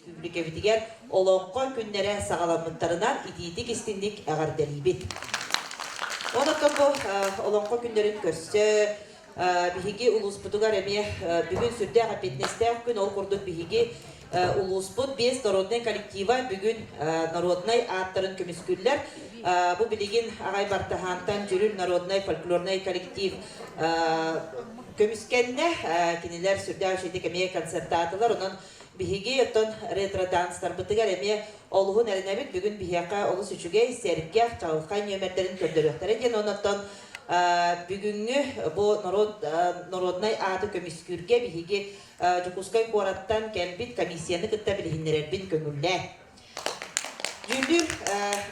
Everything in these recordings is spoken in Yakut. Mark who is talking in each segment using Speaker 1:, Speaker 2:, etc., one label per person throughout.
Speaker 1: Өрөспүүбүлүкэбитигэр Олоҥхо күннэрэ саҕаламмыттарынан итиитик-истиҥник эҕэрдэлиибит. Онон бу Олоҥхо күннэрин көрсө биһиги улууспутугар эмиэ бүгүн сүрдээх эппиэтинэстээх күн. Ол курдук биһиги улууспут биэс народнай коллектива бүгүн народнай ааттарын көмүскүүллэр. Бу билигин аҕай Бартыһаантан Дьүрүл народнай фольклорнай коллектив көмүскэннэ. Кинилэр сүрдээх үчүгэйдик эмиэ концертаатылар. Онон Биһиги оттон ретро-данстарбытыгар эмиэ олуһун эрэнэбит. Бүгүн биһиэхэ олус үчүгэй, сэргэх, чаҕылхай нүөмэрдэрин көрдөрүөхтэрэ диэн. Онон оттон бүгүҥҥү бу норуот народнай ааты көмүскүүргэ биһиги Дьокуускай куораттан кэлбит комиссияны кытта билиһиннэрэрбин көҥүллээ. Дьүүллүүр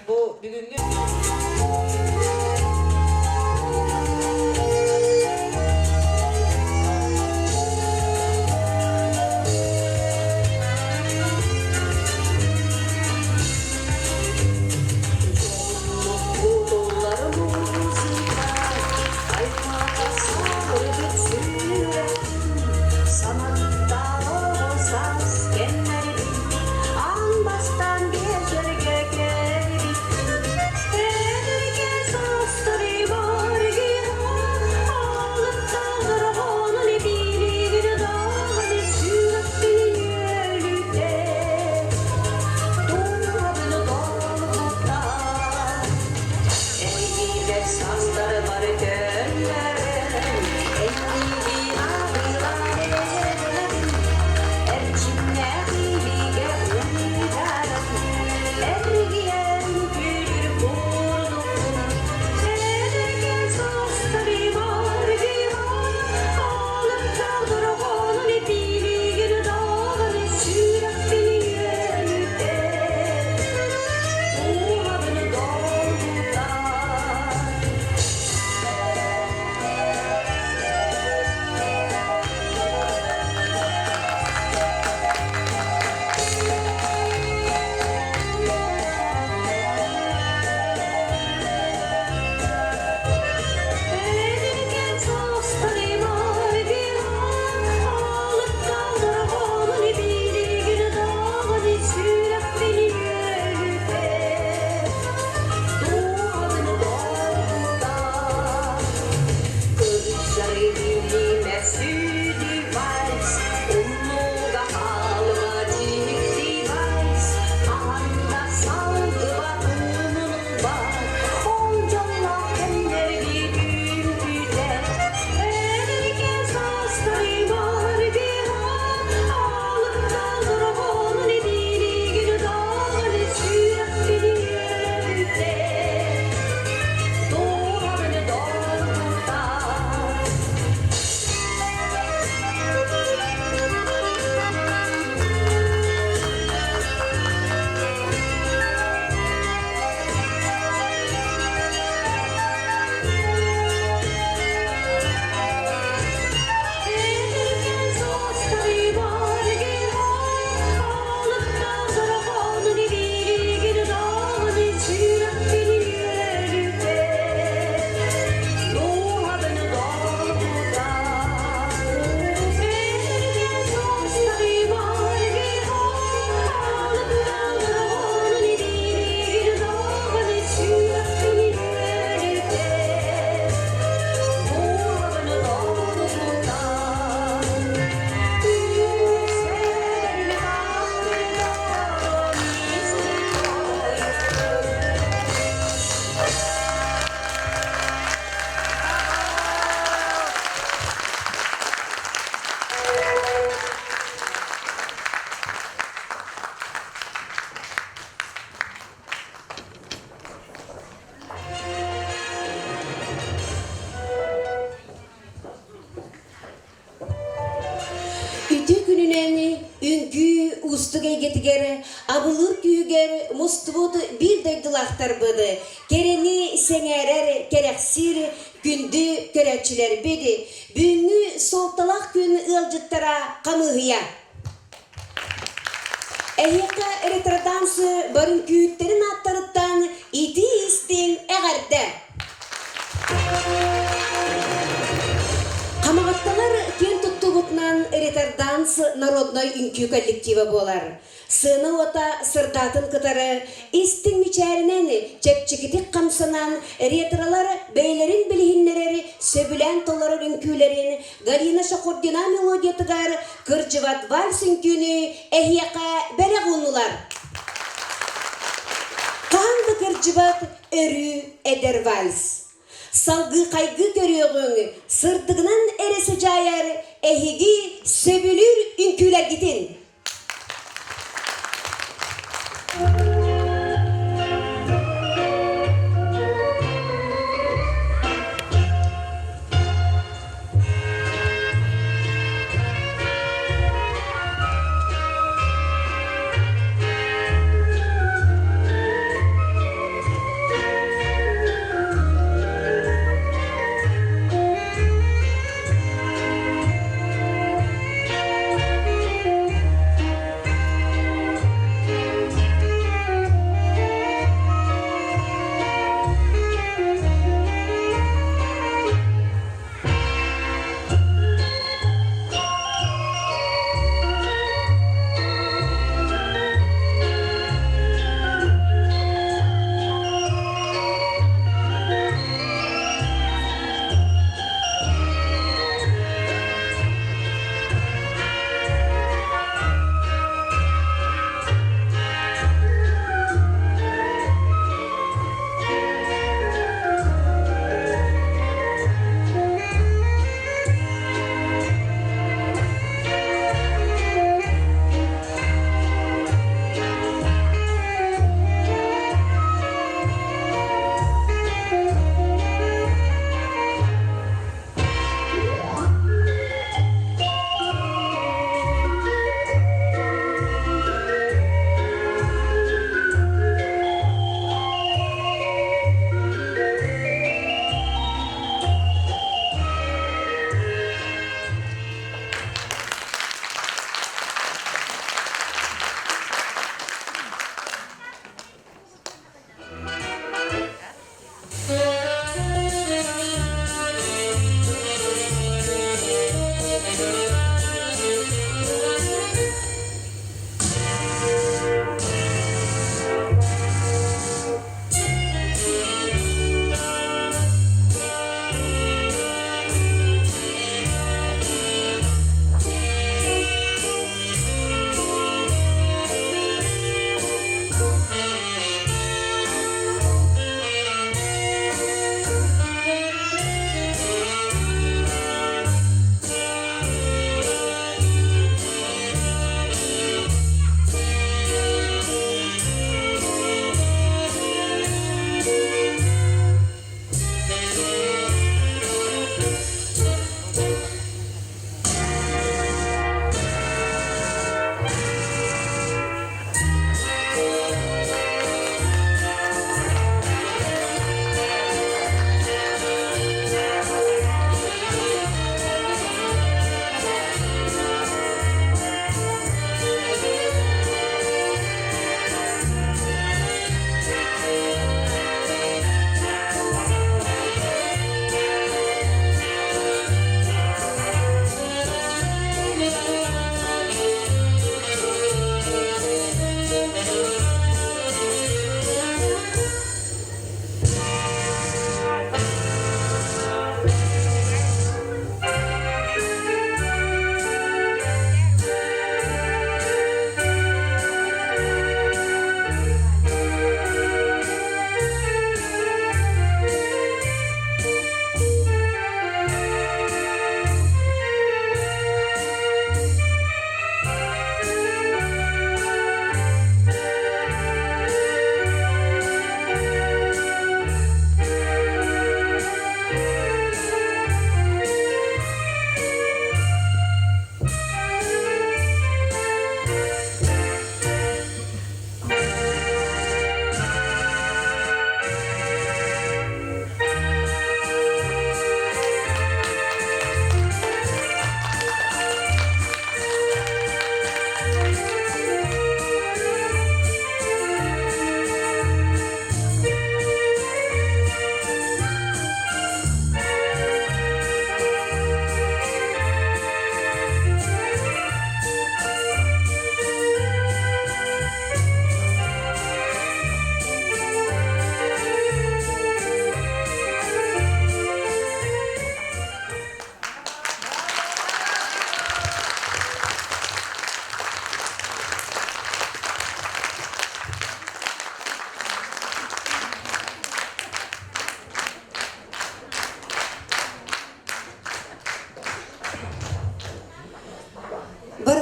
Speaker 1: бу бүгүҥҥү
Speaker 2: Аан бастаан биэчэргэ кэлбиппин, эдэргэ саастарыйбар алыптаах дорҕоонун эбиилигин даҕаны сүрэхпин үөлүтэ, дууһабын долгута. Эйиигэр саастарбар көннөрөн, эйиигин абылаан эрэбин, эрчимнээх илиигэ уйдаран, эргийэн күлүр курдукпун. Эдэркээн саастарыйбар алыптаах дорҕоонун эпиилигин даҕаны сүрэхпин үөрүтэ. Дууһабын долгутар. Эдэркээн саастарыйбар алыптаах дорҕоонун эбиилигин даҕаны сүрэхпин үөлүтэ. Дууһабын долгутар. Кырдьары сүдү вальс, умнууга хаалыма дьикти вальс, хаһан да салгыбат умнулбат, ол дьоллоох кэмнэрги үҥкүүтэ. Эдэркээн саастарыйбар алыптаах дорҕоонун эбиилигин даҕаны сүрэхпин үөрүтэ. Дууһабын долгутар. Эдэркээн саастарыйбар алыптаах дорҕоонун эбиилигин даҕаны сүрэхпин үөрүтэ. Дууһабын долгутар. Эдэркээн саастарыйбар алыптаах дорҕоонун эбиилигин даҕаны сүрэхпин үөрүтэ. Дууһабын долгутар.
Speaker 3: Үтүө күнүнэн үҥкүү уустук эйгэтигэр, абылыыр күүһүгэр мустубут биир дойдулаахтарбыт, кэрэни сэҥээрэр, кэрэхсиир күндү көрөөччүлэрбит, бүгүҥҥү суолталаах күн ыалдьыттара хамыыһыйа. Эһиэхэ ретро-танцы бары үҥкүүһүттэрин ааттарыттан итии-истиҥ эҕэрдэ! Хамаҕатталар киэн туттубутунан ретарданс. Ретроданс народнай үҥкүү коллектива буолар. Сыана уота сырдаатын кытары истиҥ мичээринэн, чэпчэкитик хамсанан, ретролар бэйэлэрин билиһиннэрэр, сөбүлээн толорор үҥкүүлэрин Галина Шахурдина мелодиятыгар Кырдьыбат вальс үҥкүүнү эһиэхэ бэлэх ууннулар. Хаһан да кырдьыбат өрүү эдэр вальс. Салгыы хайгыы көрүөҕүҥ, сырдыгынан эрэ сыдьаайар эһиги сөбүлүүр үҥкүүлэргитин.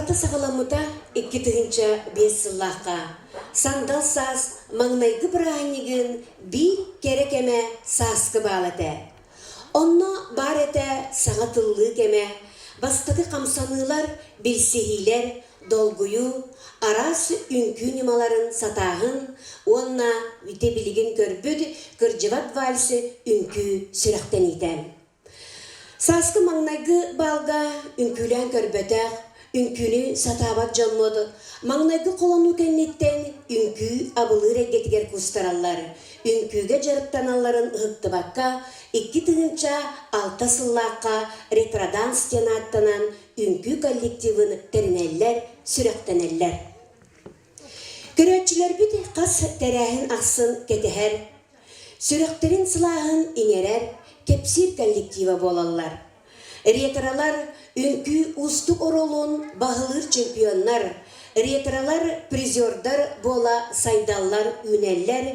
Speaker 3: Барыта саҕаламмыта 2005 сыллаахха Сандал саас маҥнайгы бырааһынньыгын биир кэрэ кэмэ сааскы баал этэ. Онно баар этэ саҥа тыллыы кэмэ, бастакы хамсаныылар, билсиһиилэр, долгуйуу, араас үҥкүү ньымаларын сатааһын уонна ити билигин көрбүт кырдьыбат вальсы үҥкүү сүрэхтэниитэ. Сааскы маҥнайгы баалга үҥкүүлээн көрбөтөх, үҥкүүнү сатаабат дьоммут маҥнайгы холонуу кэнниттэн үҥкүү абылыыр эйгэтигэр куустараллар, үҥкүүгэ дьарыктаналларын ыһыктыбакка 2006 сыллаахха ретроданс диэн ааттанан үҥкүү коллективын тэринэллэр, сүрэхтэнэллэр. Көрөөччүлэрбит хас тэрээһин ахсын кэтэһэр, сүрэхтэрин сылааһын иҥэрэр, кэпсиир коллектива буолаллар. Ретролар үҥкүү уустук оруолун баһылыыр чемпионнар, ретролар призердар буола сайдаллар, үүнэллэр,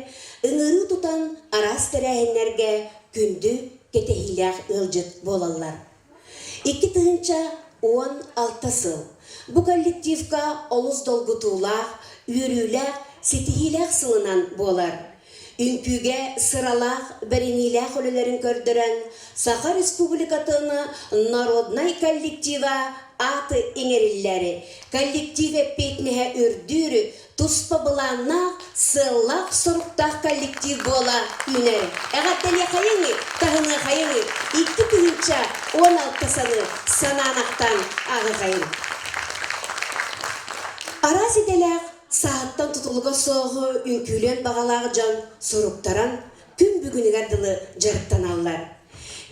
Speaker 3: ыҥырыы тутан араас тэрээһиннэргэ күндү кэтэһиилээх ыалдьыт буолаллар. 2016 сыл. Бу коллективка олус долгутуулаах, үөрүүлээх, ситиһиилээх сылынан буолар. Үҥкүүгэ сыралаах, бэриниилээх үлэлэрин көрдөрөн, Саха Республикатын народнай коллектива ааты иҥэриллэр. Коллектив эппиэтинэһэ үрдүүр, туспа былааннаах, сыаллаах-соруктаах коллектив буола үүнэр. Эҕэрдэлиэхэйиҥ, таһыныахайыҥ, 2016 саны санаанахтан ааҕыахайыҥ. Араас идэлээх, сааһыттан тутулуга суох үҥкүүлүөн баҕалаах дьон суруктаран күн бүгүнүгэр дылы дьарыктаналлар.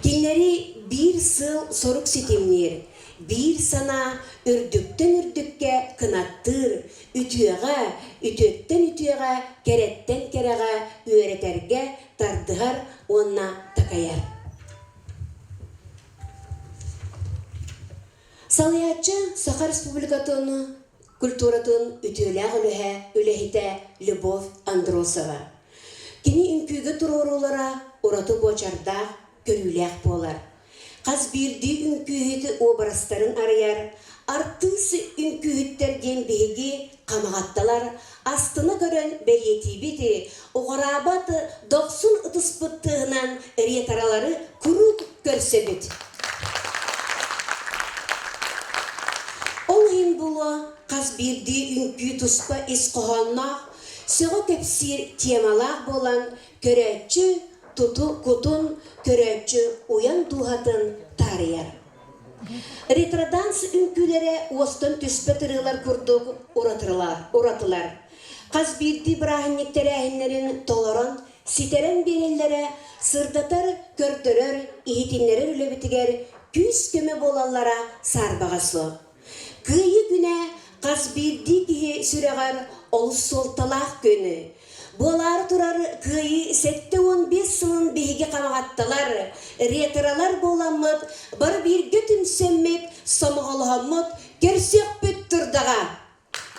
Speaker 3: Кинилэри биир сыал-сорук ситимниир, биир санаа үрдүктэн үрдүккэ кынаттыыр, үтүөҕэ, үтүөттэн үтүөҕэ, кэрэттэн кэрэҕэ үөрэтэргэ тардыһар уонна такайар. Салайааччы Саха Республикатын культуратын үтүөлээх үлэһэ үлэһитэ Любовь Андросова. Кини үҥкүүгэ туруоруулара ураты буочардаах, көрүүлээх буолар. Хас биирдии үҥкүүһүт уобарастарын арыйар, артыыс үҥкүүһүттэр диэн биһиги хамаҕатталар астына көрөн бэлиэтиибит, уҕараабат дохсун ытыспыт тыаһынан ретаралары куруук көрсөбүт. Ол иһин буолуо хас биирдии үҥкүү туспа ис хоһоонноох, сөҕө кэпсиир темалаах буолан, көрөөччү туту кутун, көрөөччү уйан дууһатын таарыйар. Ретроданс үҥкүүлэрэ уостан түспэт ырыалар курдук уратылар. Хас биирдии бырааһынньык тэрээһиннэрин толорон, ситэрэн биэрэллэрэ сырдатар, көрдөрөр, иһитиннэрэр үлэбитигэр күүс-көмө буолаллара саарбаҕа суох. Кыайыы күнэ хас биирдии киһи сүрэҕэр олус суолталаах күн. Буолаары турар Кыайыы 75 сылын биһиги хамаҕатталар, ретролар буоламмыт, бары бииргэ түмсэммит, сомоҕолоһоммут, көрсүөхпүт турдаҕа.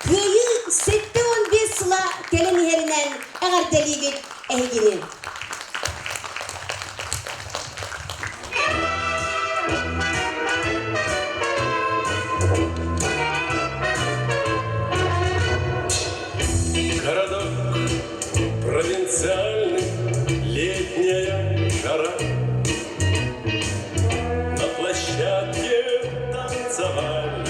Speaker 3: Кыайыы 75 сыла кэлэн иһэринэн эҕэрдэлиибит эһигини!
Speaker 4: Городок провинциальный, летняя жара. На площадке танцевали.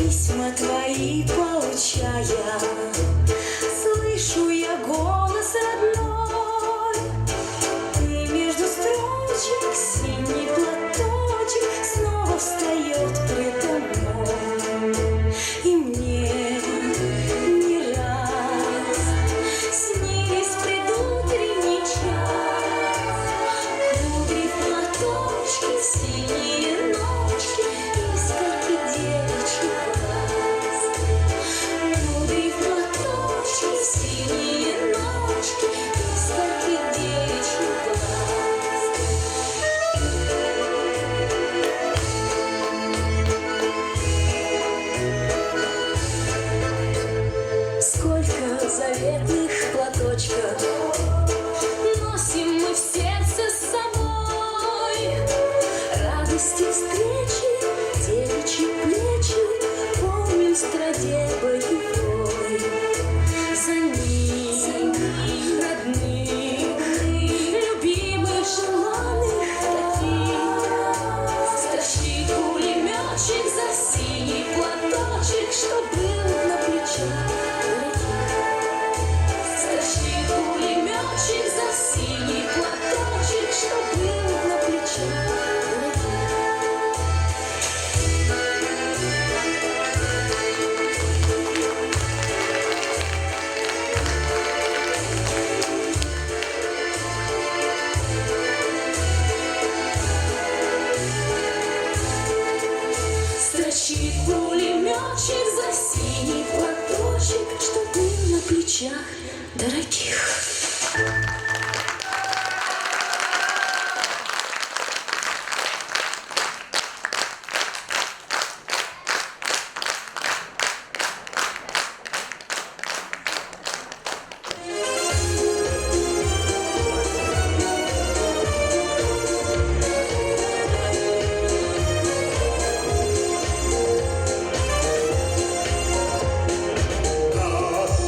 Speaker 2: Письма твои получая, Слышу я голос родной. И между строчек синий платочек Снова встает предо мной. И мне не раз Снились предутренний час. Кудри в платочке, синие ночки, Искорки девичьих глаз. Кудри в платочке, синие ночки, Искорки девичьих глаз. Сколько заветных платочков Носим мы в сердце с собой. Радости встречи, девичьи плечи Помним в стране боевой. За них, родных, любимых, желанных таких Строчит пулеметчик за синий платочек, Что был на плечах дорогих. Строчит пулеметчик за синий платочек, Что был на плечах дорогих. Строчит пулеметчик за синий платочек, Что был на плечах дорогих.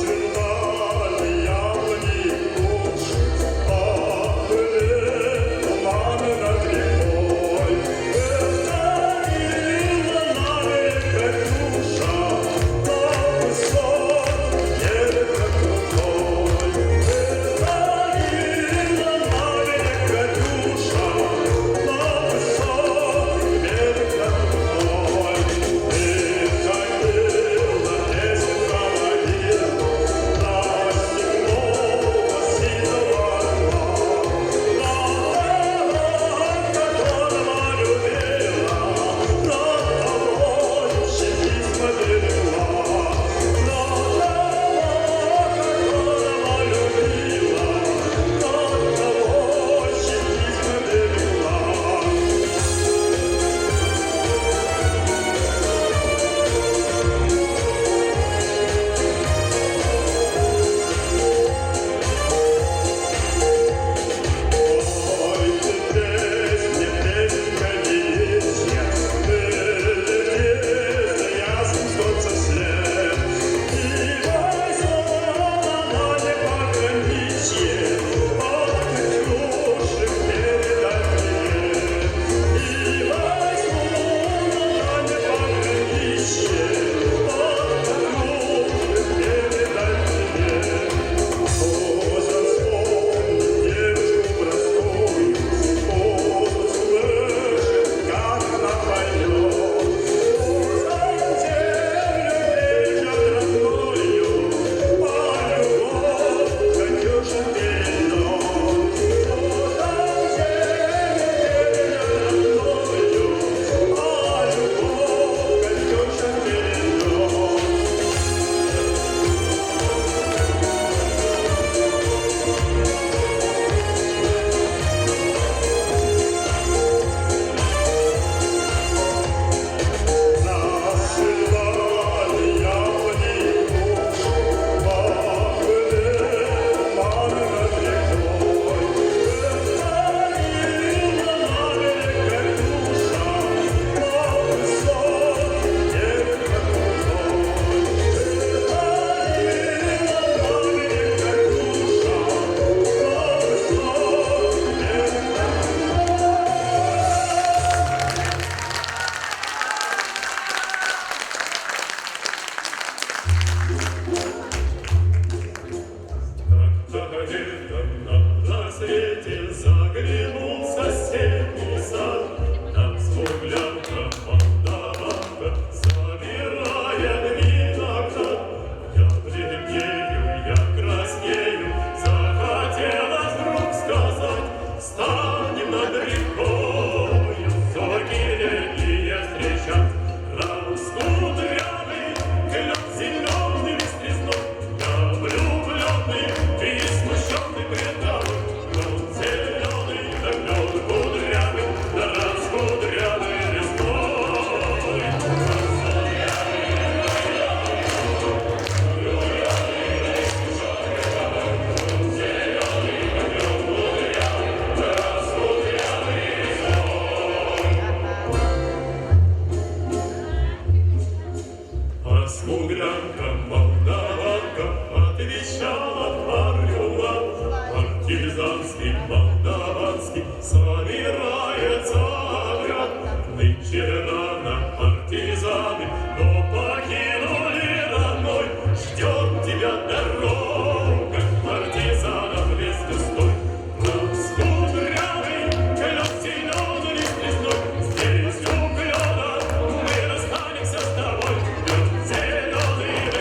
Speaker 4: Расцветали яблони лучше. Молдаванка собирает виноград. Я бледнею, я краснею, захотелось вдруг сказать, Станем над рекою, зорьки летние встречать. Раскудрявый клен зеленый лист резной, Я влюбленный и смущенный пред тобой. Клен зеленый, да клен кудрявый, да раскудрявый резной. А смуглянка, молдаванка отвечала парню Партизанский, молдаванский собирается отряд. Нынче рано партизаны, но покинули родной. Ждет тебя дорога, партизанов лес густой. Раскудрявый, клен зеленый лист лесной, Здесь у клена мы расстанемся с тобой. Клен зеленый, да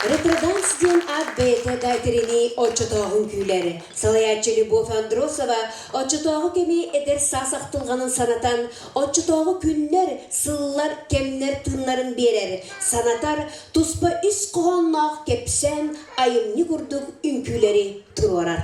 Speaker 3: Ретроданс диэн аат бэйэтэ да этэринии оччотооҕу үҥкүүлэр. Салайааччы Любовь Андросова оччотооҕу кэми эдэр саас ахтылҕанын санатан, оччотооҕу күннэр, сыллар, кэмнэр тыыннарын биэрэр, санатар, туспа ис хоһоонноох кэпсээн, айымньы курдук үҥкүүлэри туруорар.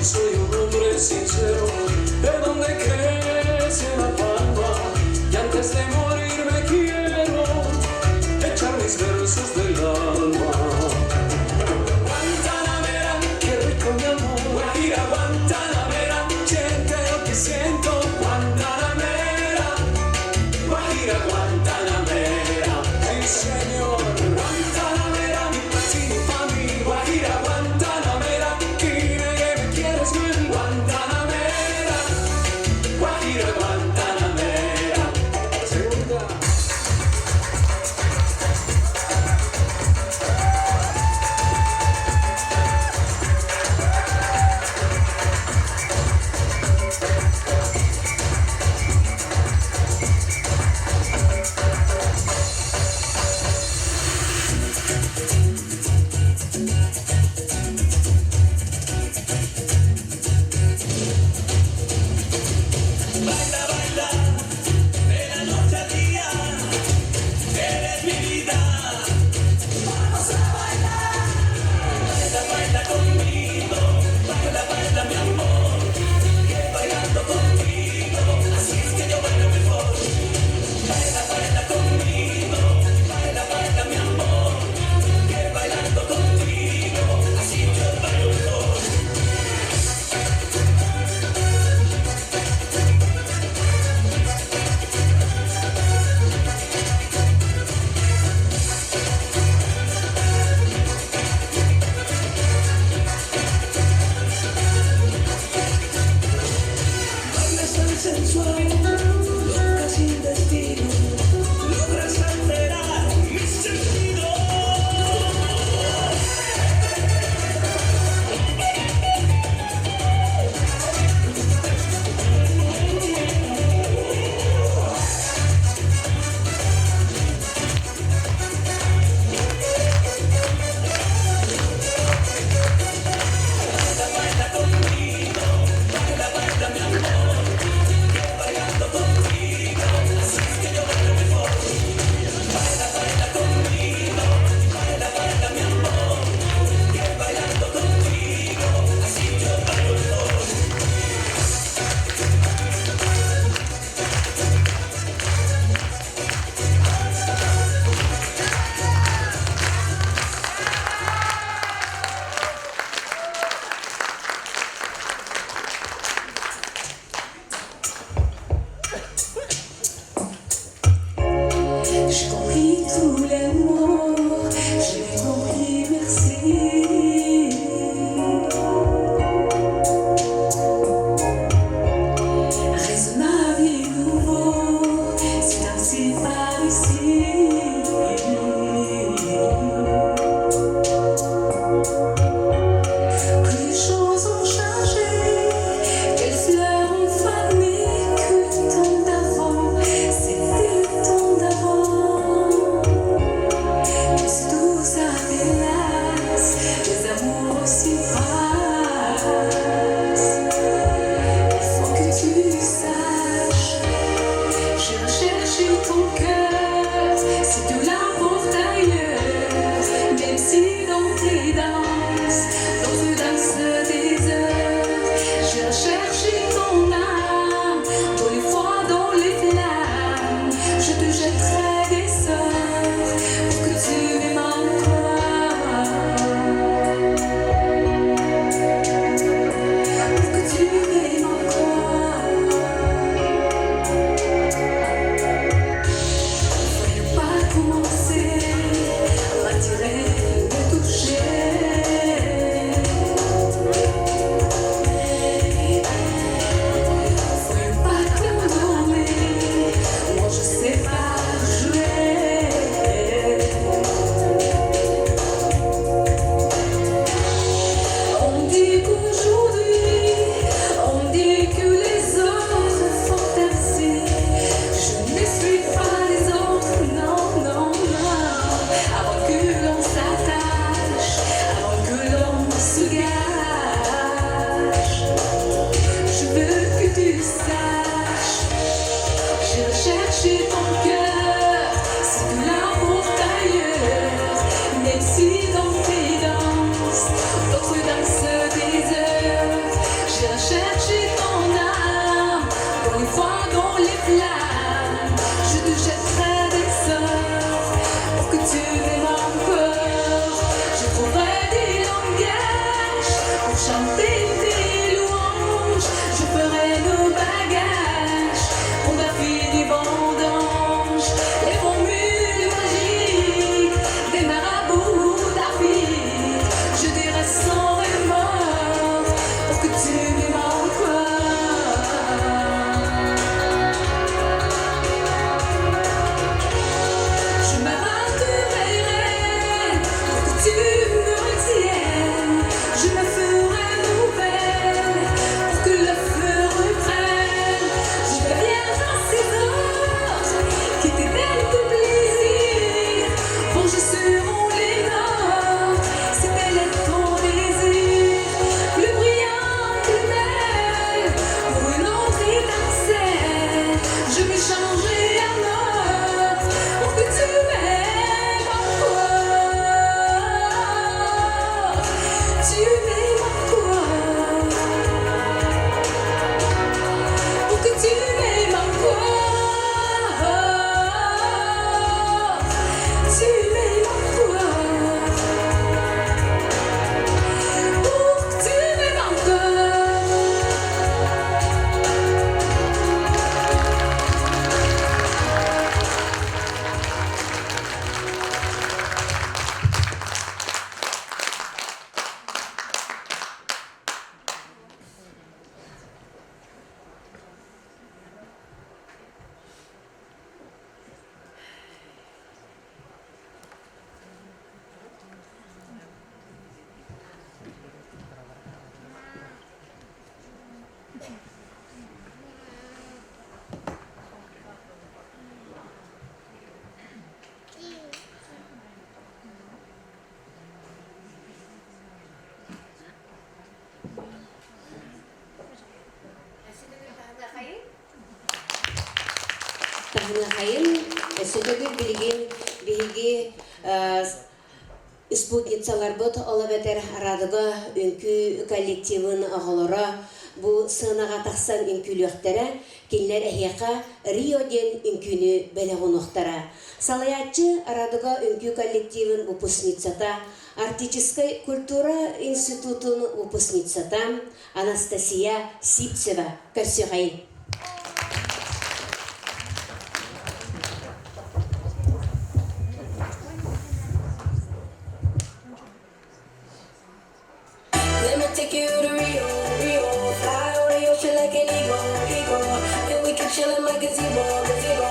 Speaker 5: Yo soy un hombre sincero, de donde crece la palma, y antes de morir me quiero echar mis versos del alma. Guantanamera, qué rico mi amor. Guajira, Guantanamera, siente lo que siento. Guantanamera, Guajira, Guantanamera, sí señor. Guantanamera, ni pa' ti ni pa' mí. Guajira, Guantanamera, dime que me quieres, mami. Guantanamera, Guajira, Guantanamera. Segunda. Bailas tan sensual, loca sin destino, logras alterar mis sentidos.
Speaker 2: tu m'aimes encore. Je m'aventurerai pour que tu me retiennes. Je me ferai nouvelle pour que le feu reprenne. Je deviendrai ces anges qui t'éveillent de plaisir. Vengés seront les nôtres si tel est ton désir. Plus brillant, plus belle, pour une autre étincelle. Je vais changer en autre pour que tu m'aimes encore. Tu m'aimes encore. Pour que tu m'aimes encore. Tu m'aimes encore. Pour que tu m'aimes encore.
Speaker 3: Таһыныахайын өссө төгүл билигин биһиги спутницаларбыт ол эбэтэр Радуга үҥкүү коллективын оҕолоро бу сыанаҕа тахсан үҥкүүлүөхтэрэ, кинилэр эһиэхэ Рио диэн үҥкүүнү бэлэх уунуохтара. Салайааччы Радуга үҥкүү коллективын выпускницата, Арктическай культура институтун выпускницата Анастасия Сипцева көрсүөхэйин.
Speaker 2: Let me take you to Rio, Rio. Fly over the ocean like an eagle, eagle. And we can chill in my gazebo, gazebo.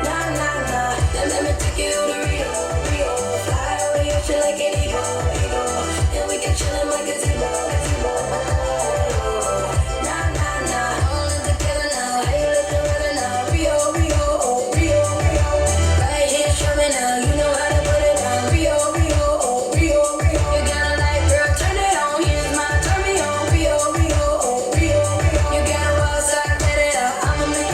Speaker 2: Nah, nah, nah. Let me take you to Rio, Rio. Fly over the ocean like an eagle, eagle. And we can chill in my gazebo, gazebo. Nah, nah, nah. All in together now. How you looking right now? Rio, Rio, oh, Rio, Rio. Right here, show me now. You know how to put it down. Rio, Rio, oh, Rio, Rio. You got a light, girl, turn it on. Here's my turn me on. Rio, Rio, oh, Rio, Rio. You got a wild side, let it out. I'ma make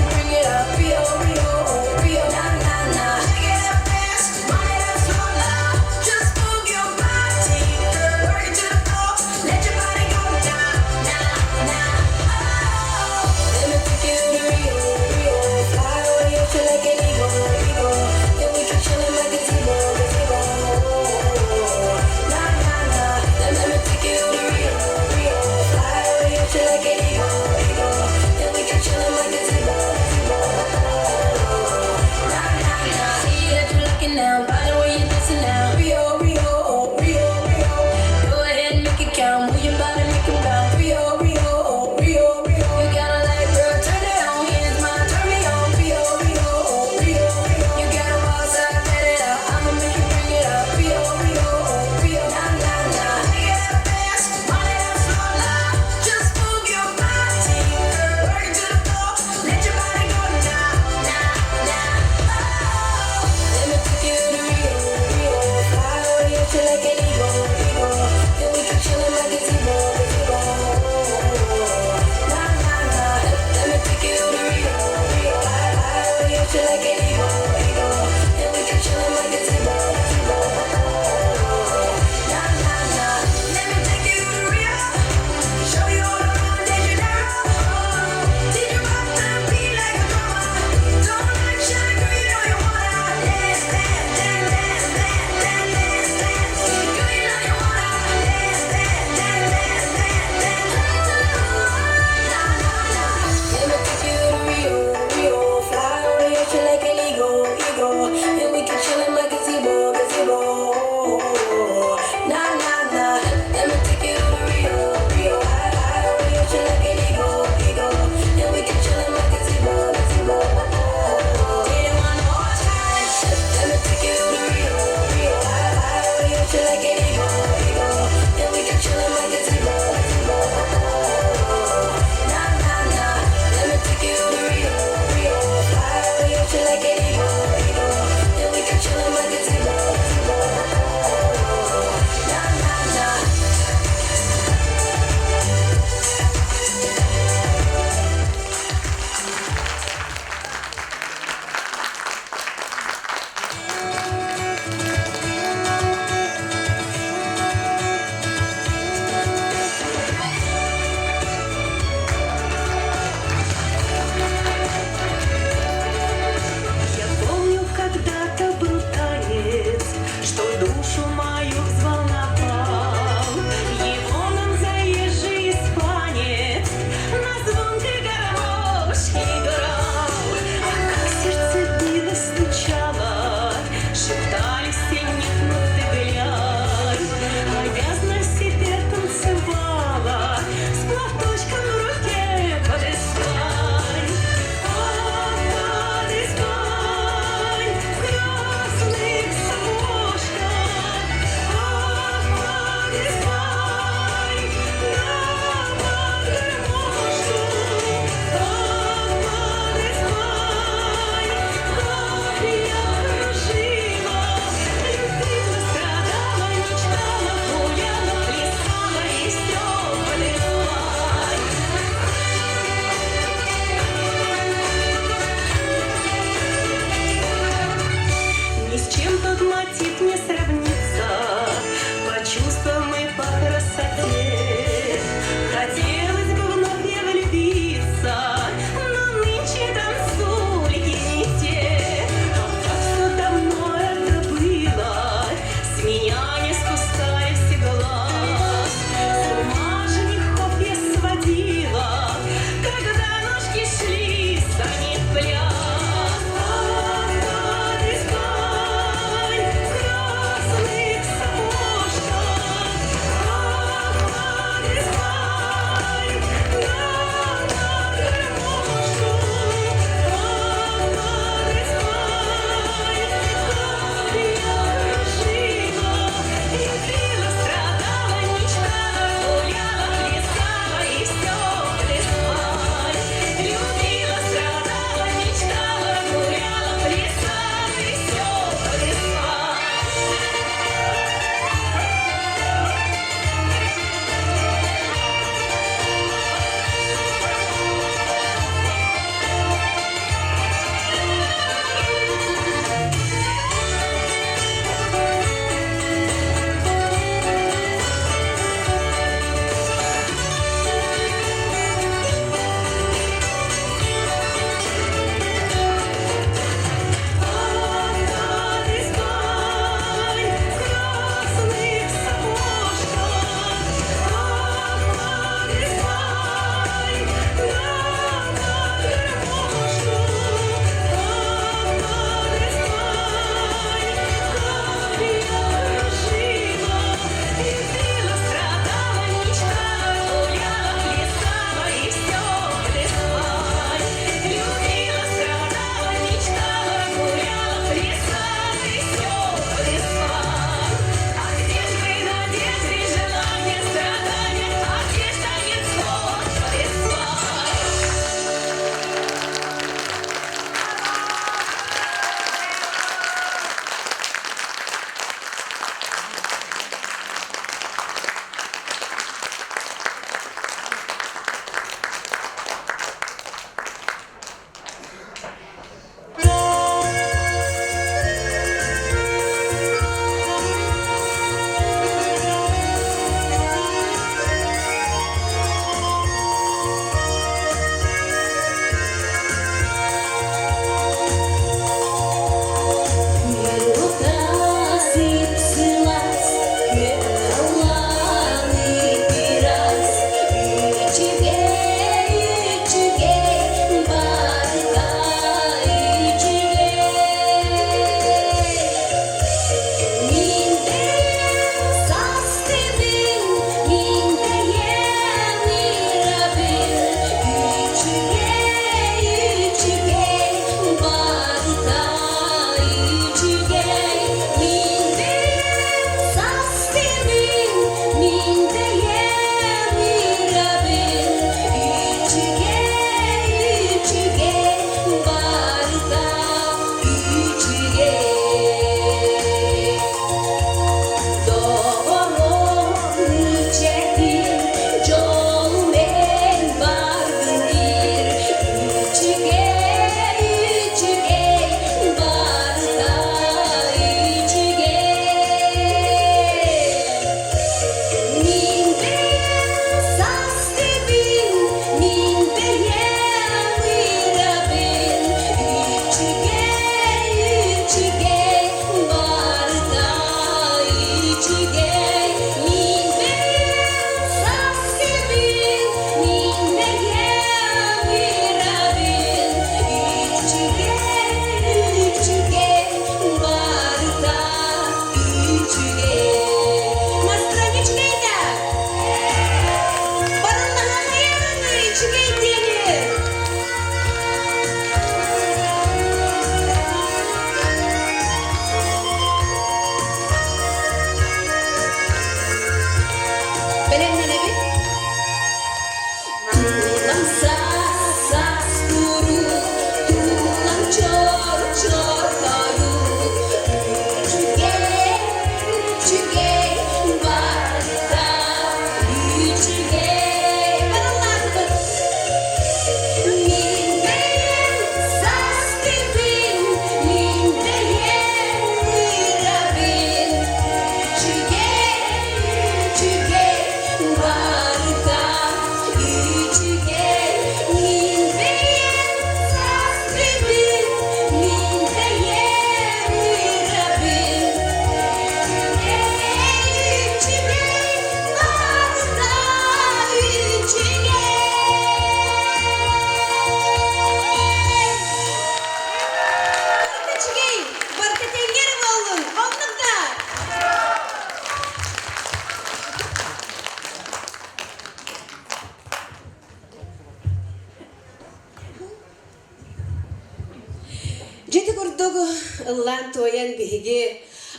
Speaker 3: курдук ыллаан-туойан биһиги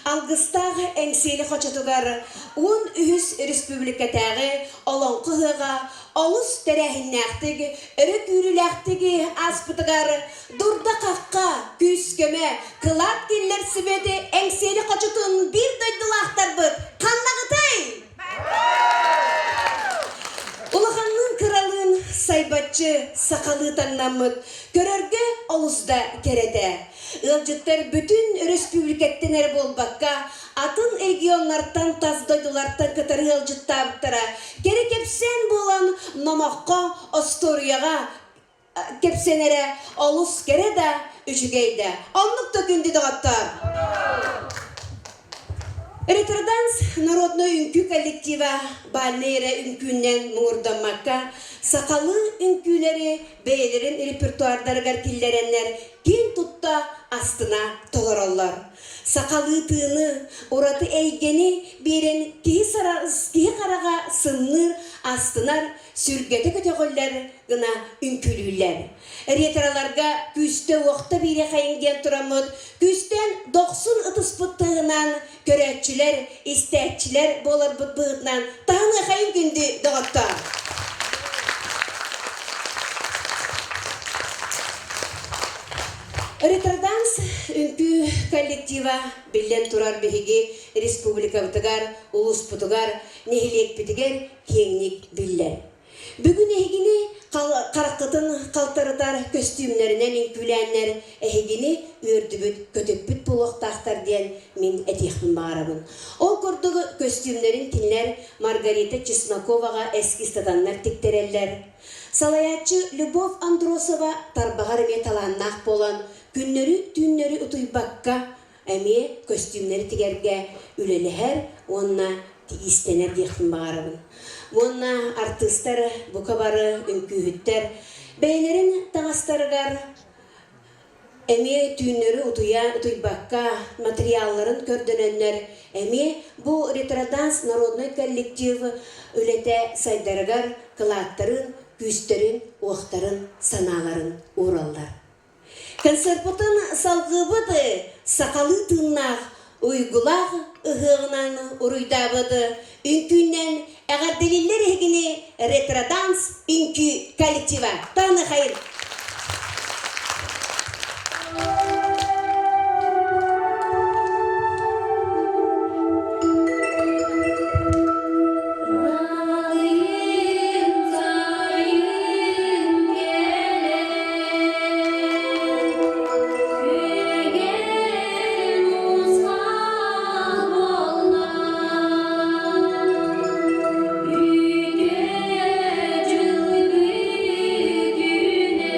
Speaker 3: Алгыстаах Эҥсиэли хочотугар 13 республикатааҕы Олоҥхо ыһыаҕа олус тэрээһиннээхтик, өрө күүрүүлээхтик ааспытыгар дурда-хахха, күүс-көмө, кылаат киллэрсибит Эҥсиэли хочотун биир дойдулаахтарбыт ханнаҕытай? Улаханныын кыралыын сайбаччы сахалыы таҥнаммыт көрөргө олус да кэрэтэ. Ыалдьыттар бүтүн өрөспүүбүлүкэттэн эрэ буолбакка, атын регионнартан, тас дойдулартан кытары ыалдьыттаабыттара. Кэрэ кэпсээн буолан номоххо, остуоруйаҕа кэпсэнэрэ олус кэрэ да, үчүгэй да. Оннук да күндү доҕоттоор! Ретроданс народнай үҥкүү коллектива бальнай эрэ үҥкүүнэн муҥурдаммакка, сахалыы үҥкүүлэри бэйэлэрин репертуардарыгар киллэрэннэр киэн тутта астына толороллор. Сахалыы тыыны, ураты эйгэни биэрэн киһи, киһи хараҕа сымныыр, астынар, сүргэтэ көтөҕүллэр гына үҥкүүлүүллэр. Ретроларга күүстэ-уохта биэриэхэйиҥ диэн тураммыт, күүстээн дохсун ытыспыт тыаһынан көрөөччүлэр, истээччилэр буоларбыт быһыытынан таһыныахайыҥ күндү доҕоттоор! Ретроданс үҥкүү коллектива биллэн турар биһиги республикабытыгар, улууспутугар, нэһилиэкпитигэр киэҥник биллэр. Бүгүн эһигини хараххытын халтарытар көстүүмнэринэн үҥкүүлээннэр эһигини үөрдүбүт, көтүппүт буолуохтаахтар диэн мин этиэхпин баҕарабын. Ол курдук көстүүмнэрин кинилэр Маргарита Чесноковаҕа эскизтатаннар тиктэрэллэр. Салайааччы Любовь Андросова тарбаҕар эмиэ талааннаах буолан, күннэри-түүннэри утуйбакка эмиэ көстүүмнэри тигэргэ үлэлэһэр уонна иистэнэр диэхпин баҕарабын. Уонна артыыстар бука бары үҥкүүһүттэр бэйэлэрин таҥастарыгар эмиэ түүннэри утуйа утуйбакка материалларын көрдөнөннөр эмиэ бу ретроданс народнай коллектив үлэтэ сайдарыгар кылааттарын, күүстэрин, уохтарын, санааларын уураллар. Концерпытын салгыыбыт сахалыы тыыннаах, уйгулаах ыһыаҕынан уруйдаабыт үҥкүүнэн эҕэрдэлииллэр эһигини ретроданс үҥкүү коллектива. Тааны хайыр!
Speaker 6: Үтүө дьыл бүтүнэн.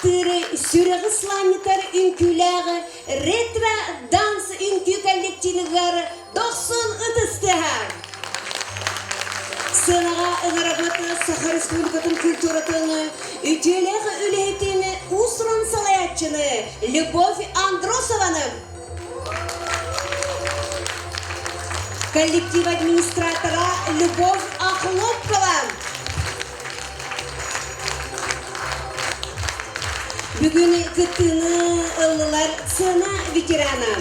Speaker 3: баттыыр, сүрэҕи сылаанньытар үҥкүүлээх ретро-данс үҥкүү коллективыгар дохсун ытыс тыаһа! Сыанаҕа ыҥырабыт Саха Республикатын культуратын үтүөлээх үлэһитин уус-уран салайааччыны Любовь Андросованы! Коллектив администратора Любовь Охлопкова! Бүгүн кыттыыны ыллылар сцена ветерана.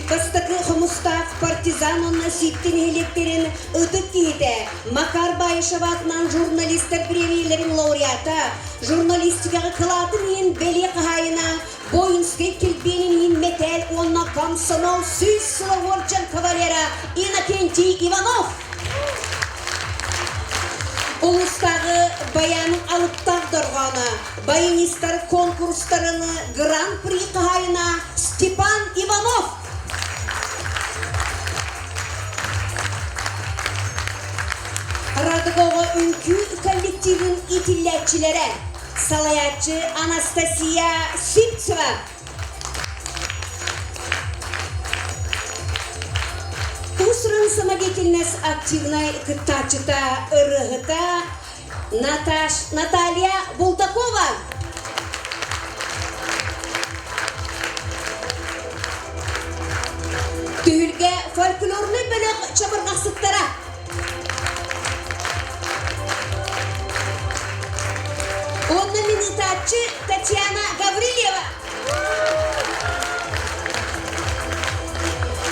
Speaker 3: Бастакы хомустаах партизан уонна Сиитти нэһилиэктэрин ытык киһитэ Макар Баишев аатынан журналистар премияларын лауреата, журналистикаҕа кылаатын иһин бэлиэ хаһаайына Воинскай килбиэнин иһин мэтээл уонна комсомол сүүс сыла уордьан кавалера Иннокентий Иванов. Улуустааҕы баян алыптаах дорҕооно баянистар конкурстарын гран-при хаһаайына Степан Иванов. Радуга үҥкүү коллективын иитиллээччилэрэ салайааччы Анастасия Сивцева. Уус-уран самодеятельность активнай кыттааччыта, ырыаһыта Наташ, Наталья Булдакова. Түһүлгэ фольклорнай бөлөх чабырҕахсыттара. Уонна мин ыытааччы Татьяна Гаврильева.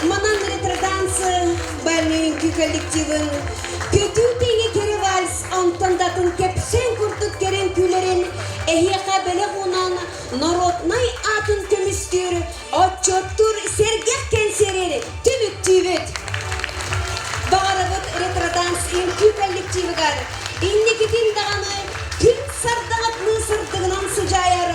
Speaker 3: Манан ретроданс бальнай үҥкүү коллективын Көтүү тэҥэ кэрэ вальс онтон да атын кэпсээн курдук кэрэ үҥкүүлэрин эһиэхэ бэлэх уунан народнай аатын көмүскүүр отчуоттуур сэргэх кэнсиэрин түмүктүүбүт. Баҕарабыт ретроданс үҥкүү коллективыгар инникитин даҕаны күн сардаҥатыныы сырдыгынан сыдьаайар.